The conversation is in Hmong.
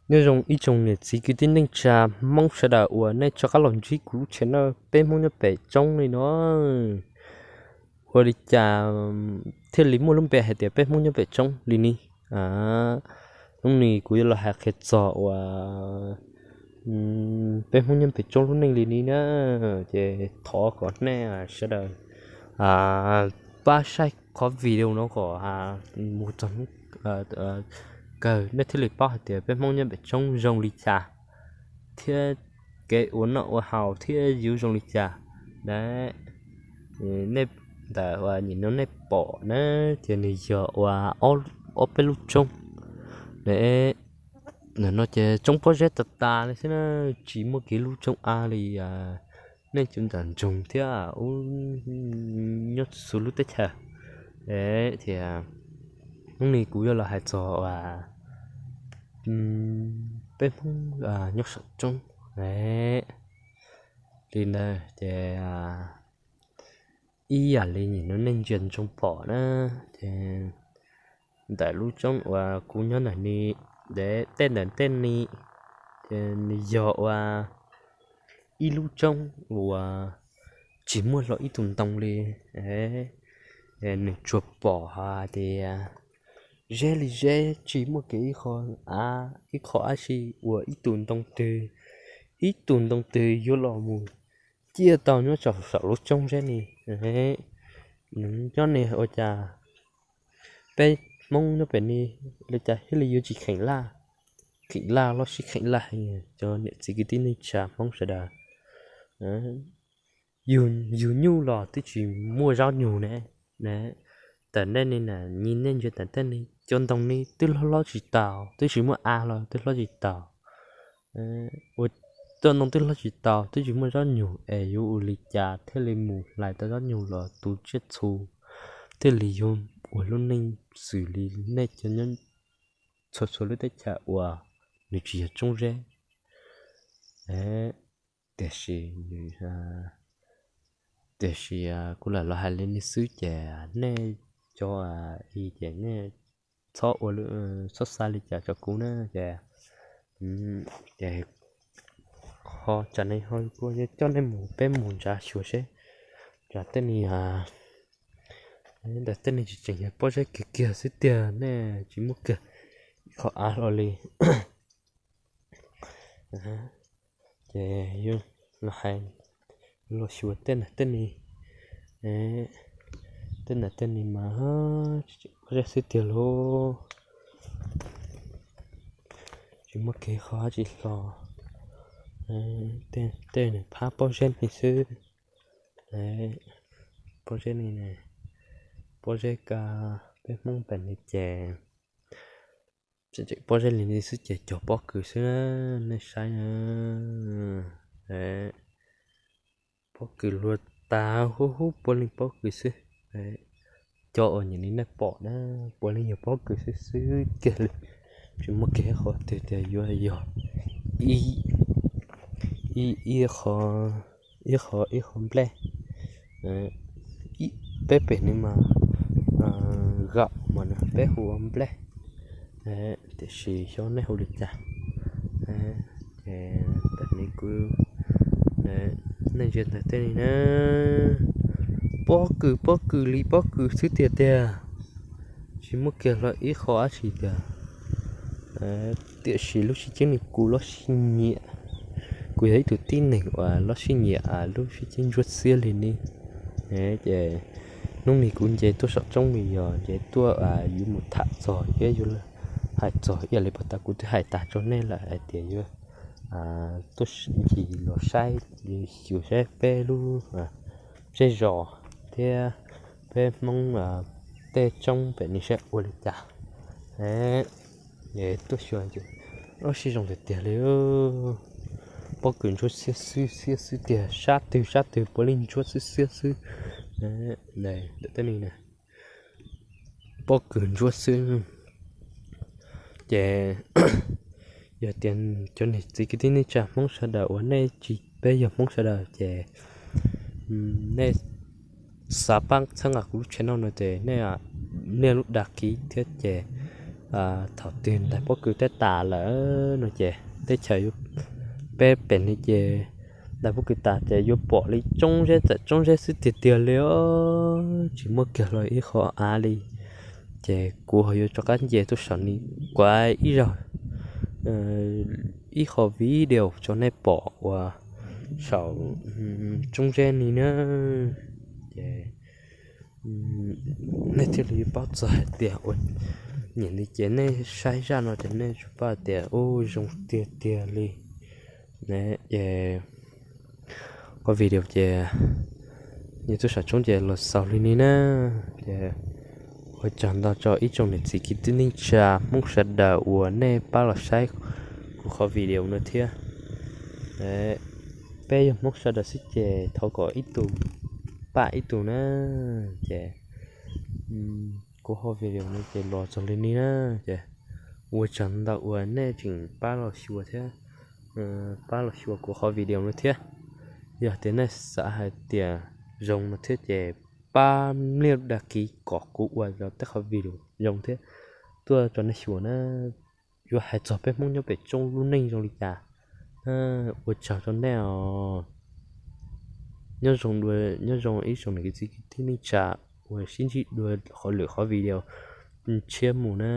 Nyob zoo ib tsoom niam txiv kwv tij neej tsa Hmoob sawv daws uas nej rov qab los ntsib kuv lub channel Peb Hmoob Nyob Pem Tsoob li no. Ua li cas thiaj li muaj lub npe hais tias Peb Hmoob Nyob Pem Tsoob li ni? Hnub ni kuv yuav los hais qhia txog uas Peb Hmoob Nyob Pem Tsoob lub neej li ni na. Ces thov kom nej sawv daws pab saib qhov video no kom mus txog hnub kawg nej thiaj li paub hais tias Peb Hmoob Nyob Pem Tsoob zoo li cas thiab kev ua noj ua haus thiab yuav zoo li cas. Nej, ntawm uas nim no nej pom na, ces nws yog uas ob peb lub tsoob. Nim no ces tsoob pob zeb tas tas li xwb na, tsis muaj kev lub tsoob av li. Nej cov ntawm nroog thiab ub nyob txhua lub teb chaws, thiab hnub ni kuv yuav los hais txog uas peb Hmoob nyob saum tsoob li ntawd ces ib yam li nim no nej ntsia ntsoov pom na, ces ntawm lub tsoob uas kuv nyob ntawm ni, tej ntawm tej ni, ces nws yog uas ib lub tsoob uas tsis muaj hlo ib tug ntoo li. Nws tsuas pom hais tias zeb li zeb, tsis muaj kev ib qho av, ib qho dab tsi uas ib tug ntoo twg, ib tug ntoo twg yuav los mus ciaj tau nyob saum lub tsoob zeb ni. Nws nyob ni ua cas peb Hmoob nyob pem ni li cas thiaj li yuav tsis kheem laj, kheem laj los sis kheem laj heev, cov niam txiv kwv tij neej tsa Hmoob sawv daws. Yus nyuj los twb tsis muaj zaub nyug ne. Tam ntej ni na, nyi nej ntsia tam ntej ni, cov ntoo ni twb hlob hlob tsis taus, twb tsis muaj av los twb hlob tsis taus. Ua cov ntoo twb hlob tsis taus, twb tsis muaj zaub nyug es yuav ua li cas thiaj li mus hlais tau zaub nyug los tu tsiaj txhu, thiaj li yuav ua lub neej xws li nej cov nyob txhua txhua lub teb chaws uas nws tsis yog tsoob zeb. Tiam sis, tiam sis kuv lam los hais li no xwb ces nej cov i ces nej txhob ua, txhob xav li cas rau kuv na ces, ces qhov tsam no ho kuv yuav coj nej mus, peb mus nrad xyuas seb nrad tej ni, ntawm tej ni tseem yog pob zeb kiag kiag xwb tiag, nej tsis muaj kiag ib qho av hlo li. Ces yus los hais, los xyuas tej ntawm tej ni, tej ntawm tej ni mas pob zeb xwb tiag lauj, tsis muaj kev qhov dab tsi hlo. Tej nws phab pob zeb ni xwb. Pob zeb ni, pob zeb ka, peb Hmoob pem ni ces tseem pob zeb li ni xwb ces cog pob kws xwb na, nej saib na. Pob kws luag tas huv huv puav leej pob kws xwb. Cov uas nyuam li nej pom na, puav leej yog pob kws xwb xwb kiag li, tsis muaj kev qhov twg tias yuav yog ib, ib qho, ib qho nplej. Peb pem ni mas gam mas peb hu ua nplej, tiam sis xyov nej hu li cas. Ces tam sim no kuv, nej ntsia ntawm tej ni na, pob kws pob kws li pob kws xwb tiag tiag, tsis muaj kiag hlo ib qho dab tsi tiag. Tiam sis lub sib ceeb ni kuv lub sib nyiam, kuv yog ib tug tib neeg uas lub sib nyiam lub sib ceeb ntsuab xiab li ni. Ces hnub ni kuv nce tuaj saum tsoob ni yog nce tuaj yuav mus tham txog thiab yuav hais txog ib yam li puag ta kuv twb hais tag rau nej lawm hais tias yuav tuaj ncig los saib, xyuas saib peb lub zej zos thiab peb Hmoob tej tsoob pem ni saib ua li cas. Tuaj xyuas ces ob sib zoo tiag tiag li. Pob kws ntsuab xiab xwb xiab xwb tiag, sab twg sab twg puav leej ntsuab xwb xiab xwb. Ntawm tej ni na, pob kws ntsuab xwb. Ces yog tias cov niam txiv kwv tij neej tsa Hmoob sawv daws uas nej tsis, peb yog Hmoob sawv daws ces nej xav pab txhawb nqa kuv lub channel no ces nej nias lub đăng ký thiab ces Thaum twg daim pob kws teb tas lawm no ces teb chaws, peb pem no ces daim pob kws tas ces yuav pom li tsoob zeb txawm tsoob zeb xwb tiag tiag li os, tsis muaj kiag los ib qho av li. Ces kuv ho yuav rov qab nce tuaj saum ni kuv ib zaug ib qho video rau nej pom uas saum tsoob zeb ni na. Ces nej thiaj li paub txog hais tias ua niam li ces nej saib zaj no ces nej tsuas paub hais tias ub zoo tiag tiag li. Ces qhov video ces nce tuaj saum tsoob ces los xaus li ni na. Ces ua tsaug ntau rau ib tsoom niam txiv kwv tij neej tsa Hmoob sawv daws uas nej pab los saib kuv qhov video no thiab. Peb yog Hmoob sawv daws xwb ces thov kom ib tug pab ib tug na. Ces kuv qhov video no ces los txog li ni na. Ces ua tsaug ntau uas nej tseem pab los xyuas thiab, pab los xyuas kuv qhov video no thiab. Yog tias nej xav hais tias zoo no thiab ces pab nias đăng ký kom kuv ua tej qhov video zoo thiab tuaj rau nej xyuas na. Yuav hais txog peb Hmoob nyob pem tsoob lub neej zoo li cas, ua tsaug rau nej os. Nyob zoo, nyob zoo ib tsoom niam txiv kwv tij neej tsa uas sib ntsib dua lwm qhov video tshiab mus na.